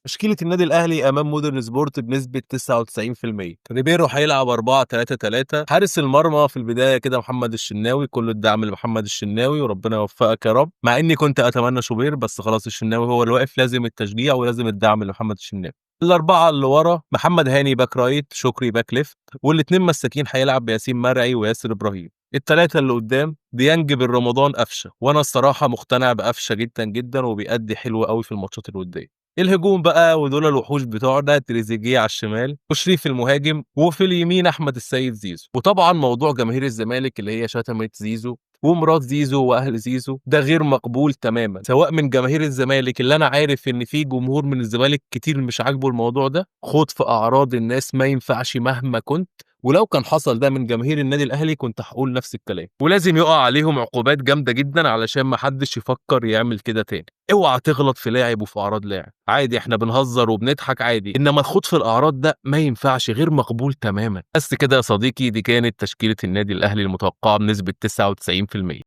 تشكيلة النادي الأهلي أمام مودرن سبورت بنسبة 99%. ريبيرو هيلعب 4-3-3. حارس المرمى في البداية كده محمد الشناوي، كل الدعم لمحمد الشناوي وربنا يوفقك يا رب، مع إني كنت أتمنى شوبير بس خلاص الشناوي هو اللي واقف، لازم التشجيع ولازم الدعم لمحمد الشناوي. الأربعة اللي ورا محمد هاني back right، شكري back left، والاثنين مساكين هيلعب بياسين مرعي وياسر إبراهيم. الثلاثة اللي قدام ديانج بن رمضان قفشة، وأنا الصراحة مقتنع بقفشة جدا جدا وبيأدي حلو قوي في الماتشات الودية. الهجوم بقى ودول الوحوش بتوعنا، تريزيجيه على الشمال وشريف المهاجم، وفي اليمين احمد السيد زيزو. وطبعا موضوع جماهير الزمالك اللي هي شتمت زيزو ومرات زيزو واهل زيزو ده غير مقبول تماما، سواء من جماهير الزمالك اللي انا عارف ان في جمهور من الزمالك كتير مش عاجبه الموضوع ده، خد في اعراض الناس ما ينفعش مهما كنت، ولو كان حصل ده من جماهير النادي الاهلي كنت هقول نفس الكلام، ولازم يقع عليهم عقوبات جامدة جدا علشان ما حدش يفكر يعمل كده تاني. اوعى تغلط في لاعب وفي اعراض لاعب، عادي احنا بنهزر وبنضحك عادي، انما الخوض في الاعراض ده ما ينفعش، غير مقبول تماما. بس كده يا صديقي، دي كانت تشكيله النادي الاهلي المتوقعة بنسبة 99%.